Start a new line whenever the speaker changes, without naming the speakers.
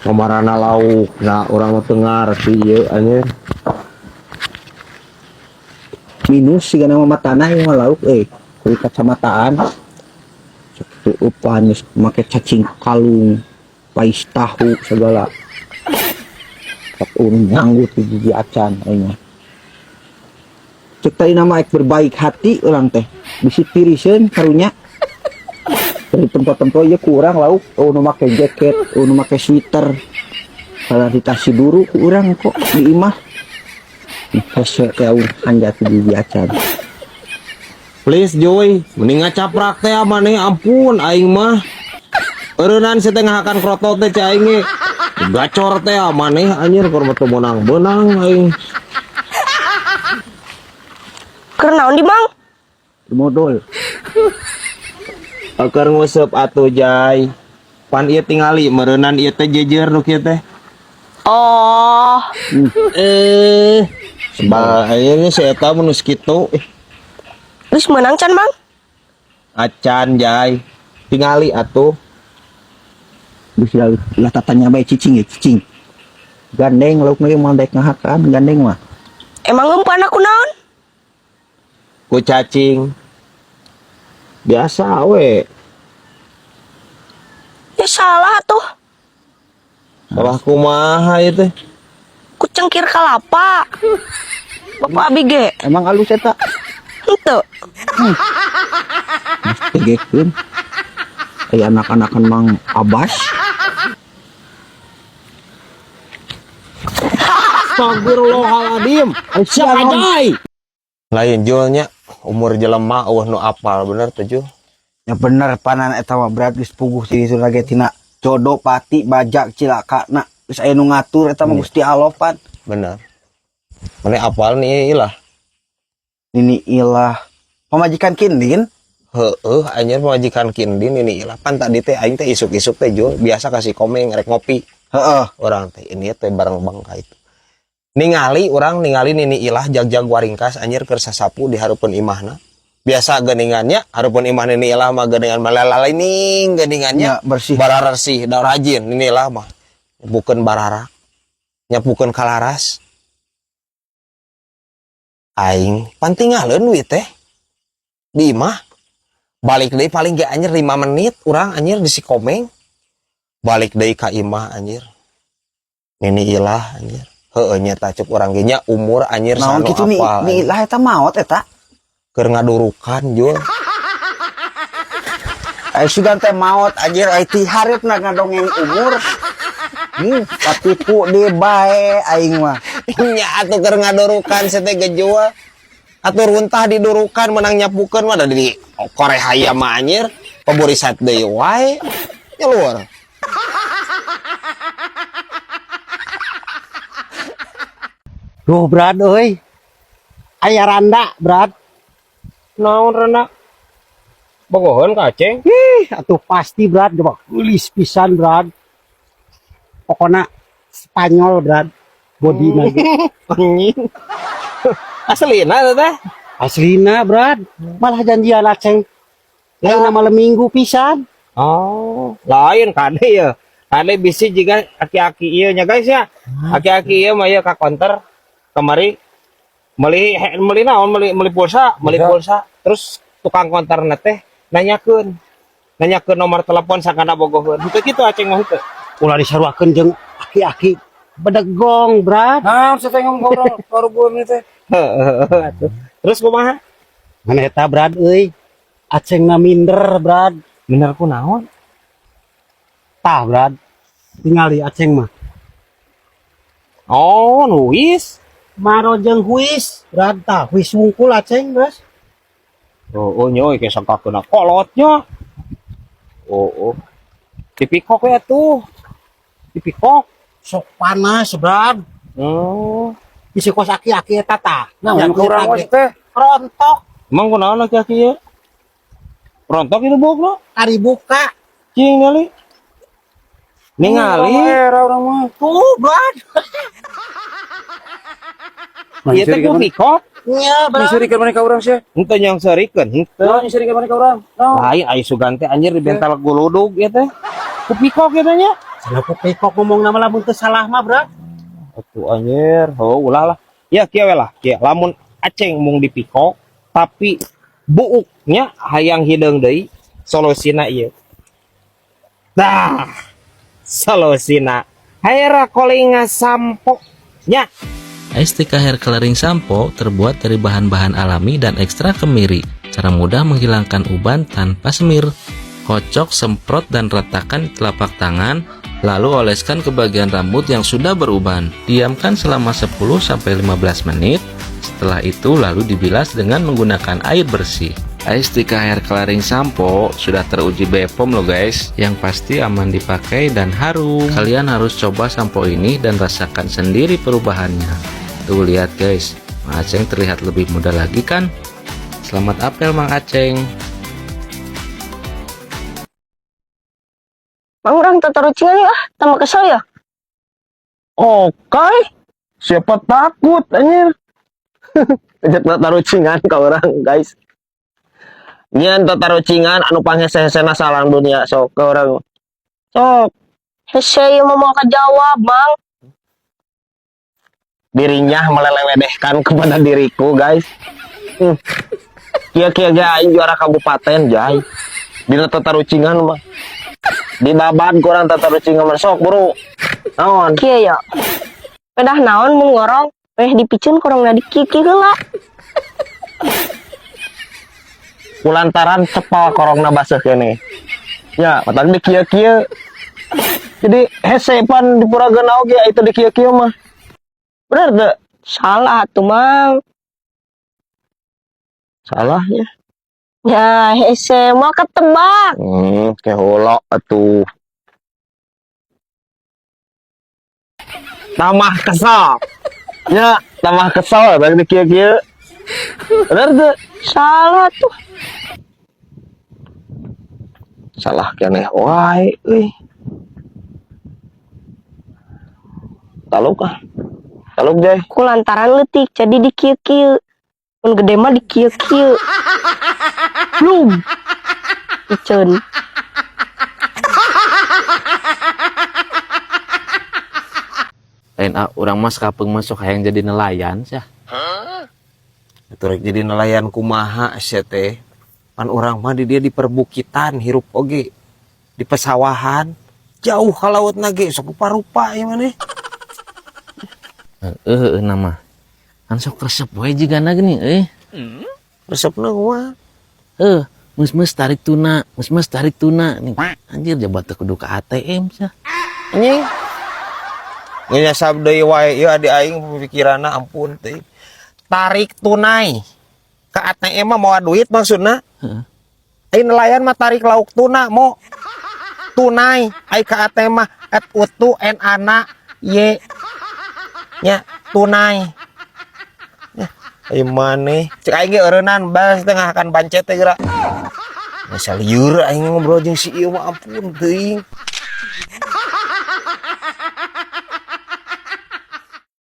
Kamarana lauk, nah urang mah teu ngarti ieu anjir.
Minus sih nama matana ieu mah lauk euy. Kuy kacamataan. Sakitu eupan geus make cacing kalung, pais tahu segala. Tak urang nyanggut di gigi acan aing mah. Cek tadi nama ek berbaik hati urang teh. Bisi tiriseun karunya. Dari tempat-tempat ieu kurang lauk, oh nu make jaket, oh nu make sweater. Kalau dikasih duru ku urang kok di imah. Hese teh urang hanjat di gigi acan.
Please Joy, mending ngacaprak teh maneh, ampun aing mah. Eureunnan si teh ngahakan kroto teh cai aing ge. Gacor teh maneh anjir, keur mah teu meunang-beunang aing.
Keur naon di, Mang?
Modol.
Keur nguseup atuh, Jai. Pan ieu tingali meureunan ieu teh jejer nu kieu teh.
Oh,
Eh, sebal ayeuna si eta mun geus kitu.
Geus meunang can, Mang?
Acan, Jai. Tingali atuh.
Geus lah tatanya bae cicing ya cicing. Gandeng lauk mah moal daek ngahakan gandeng mah.
Emang ngempan aku naon?
Ku cacing. Biasa we.
Ya salah tuh.
Salah kumaha ieu teh?
Ku cengkir kalapa. Bapak abi ge.
Emang alus eta?
Henteu.
Tegekeun. Aya anak-anakan Mang Abbas.
Astagfirullahaladzim.
Siap
Ajay. Lain julnya umur jelema eueuh nu apal bener teh, Jul.
Ya bener panan eta mah berat, geus puguh sih itu lagi tina jodoh pati bajak cilaka na geus aya nu ngatur eta mah Gusti Allah pan.
Bener. Mana apal nih ilah.
Nini ilah pamajikan Kindin.
Heeh, anjir, pamajikan Kindin ini ilah. Pan tadi teh aing teh isuk-isuk teh, Jul, biasa kasih komeng rek ngopi. Orang teh ini teh bareng bangka itu. Ningali orang ningali nini ilah jag-jag waringkas anjir keur sasapu di hareupeun imahna. Biasa geuningannya hareupeun imah nini ilah mah geuningan malalalining geuningannya.
Ya, bersih.
Bararesih da rajin nini ilah mah. Nyapukeun bararak. Nyapukeun kalaras. Aing pan tinggalin duit teh di imah. Balik deui paling ge anjir 5 menit urang anjir di si komeng. Balik deui ka imah anjir. Nini ilah anjir. Heueuh nya ta cek urang ge nya umur anjir
Naon
sanu
kitu ni
apal.
ni ilah eta maot eta?
Keur ngadurukan, Jul.
Ai sugan teh maot anjir, ai ti hareupna ngadongeng umur. Katipu deui bae aing mah.
Nya atuh keur ngadurukan si teh gejual. Atuh runtah didurukan menang nyapukeun mah da di koreh hayam mah anjir. Paburisat deui wae. Nya luar.
Duh, Brad euy. Aya randa, Brad.
Naon randa? Bogoheun ka Aceng?
Ih, atuh pasti, Brad, coba geulis pisan, Brad. Pokona Spanyol, Brad. Bodina ge.
Anjing. Aslina eta teh?
Aslina, Brad. Malah janjian Aceng. Lain malam minggu pisan.
Oh, lain kade ya. Kade bisi juga aki-aki ieu nya guys ya. Aki-aki ieu mah ieu ka konter kemari meuli meuli naon, meuli meuli pulsa, meuli pulsa. Terus tukang konterna teh nanyakeun. Nanyakeun nomor telepon sakana bogoheun. Henteu kitu Aceng mah henteu.
Ulah disaruakeun jeung aki-aki bedegong, Brad.
Nah, saya teh ngomong orang baru bulan ini teh.
Heeh atuh. Terus kumaha?
Mana eta, Brad euy. Acengna minder, Brad.
Bener ku naon?
Tah, Brad. Tingali Aceng mah.
Oh, nuis.
Maro jeung huis, Brad, tah huis wungkul Aceng, Bos.
Oh, oh nyoy kayak sangka kena kolotnya. Oh, oh. Dipikok ya tuh. Dipikok.
Sok panas, Brad.
Oh.
Bisi kos aki-aki eta tah.
Nah,
Yang
kurang
kita
wes
ge
teh.
Rontok.
Emang kunaon aki-aki ya? Rontok itu bok lo.
Ari buka.
Cing ningali. Ningali.
Era orang mah.
Tuh, Brad.
Ieu teh ku pikok.
Nya, Brad.
Nyisirikeun maneh ka urang sia.
Henteu nyang serikeun, henteu.
Naon nyisirikeun maneh ka urang? Naon?
Lain ai sugan teh anjir di bental guludug ieu teh. Ku pikok ieu teh nya.
Cenah ku pekok ngomong nama lamun teu salah mah, Brad.
Atuh anjir, oh ulah lah. Ya kieu we lah, kieu lamun Aceng mung dipikok tapi buuknya hayang hideung deui, solusina ieu. Dah, solusina Hair Coloring sampo nya.
Estika Hair Coloring Shampoo terbuat dari bahan-bahan alami dan ekstrak kemiri. Cara mudah menghilangkan uban tanpa semir. Kocok, semprot, dan ratakan di telapak tangan, lalu oleskan ke bagian rambut yang sudah beruban. Diamkan selama 10-15 menit. Setelah itu lalu dibilas dengan menggunakan air bersih. Estika Hair Coloring Shampoo sudah teruji BPOM loh guys. Yang pasti aman dipakai dan harum. Kalian harus coba sampo ini dan rasakan sendiri perubahannya. Tuh lihat guys, Mang Aceng terlihat lebih muda lagi kan? Selamat apel, Mang Aceng.
Mang, urang tatarucingan ya, ah, tambah kesel ya.
Oke, siapa takut anjir. Ajak tatarucingan ka urang, guys. Nyian tatarucingan anu panghese-hesena salang dunia, sok ka urang. Sok.
Hese ieu mah moal kajawab, Mang.
Dirinya melelewedehkan kepada diriku, guys. Kieu-kieu ge aing juara kabupaten, jay. Dina tatarucingan mah. Dibabat ku urang tatarucingan mah, sok buru. Naon?
Kieu ya. Pedah naon mun ngorong, weh dipiceun korongna dikieu-kieu heula.
Kulantaran cepal korongna baseuh keneh. Ya, matak di kieu-kieu. Jadi hese pan dipurageun oge itu di kieu-kieu mah. Bener teu?
Salah tuh, Mang.
Salahnya.
Ya, hese moal ketebak.
Keholok atuh. Tambah kesel. Ya, tambah kesel bagi di kieu-kieu. Bener teu?
Salah tuh.
Salah keneh wae euy. Taluk ah. Taluk jay.
Kulantaran leutik jadi dikieu-kieu. Mun gede mah dikieu-kieu. Belum. Piceun.
Lain ah, urang mah sekapeung mah sok hayang jadi nelayan sih.
Itu rek jadi nelayan kumaha sia teh. Pan urang mah di dia di perbukitan hirup oge. Di pesawahan jauh ka laut na ge sok rupa-rupa ieu maneh.
Heeh, nama. Kan sok resep we jigana geuning euy.
Resepna kumaha?
Heuh, mus-mus tarik tuna, mus-mus tarik tuna nih. Anjir jabat teu kudu ka ATM sah.
Anjing. Nyasab deui wae ieu adi aing pemikiranna ampun teh. Tarik tunai. Ke ATM mah mawa duit maksudna.
Heeh.
Ai nelayan mah tarik lauk tuna mo. Tunai ai ka ATM mah et utu n ana y nya tunai. Ya, ai maneh cek aing ge eureunnan bas tengah akan pancet teh geura. Masa lieur aing ngobrol jeung si ieu mah ampun teuing.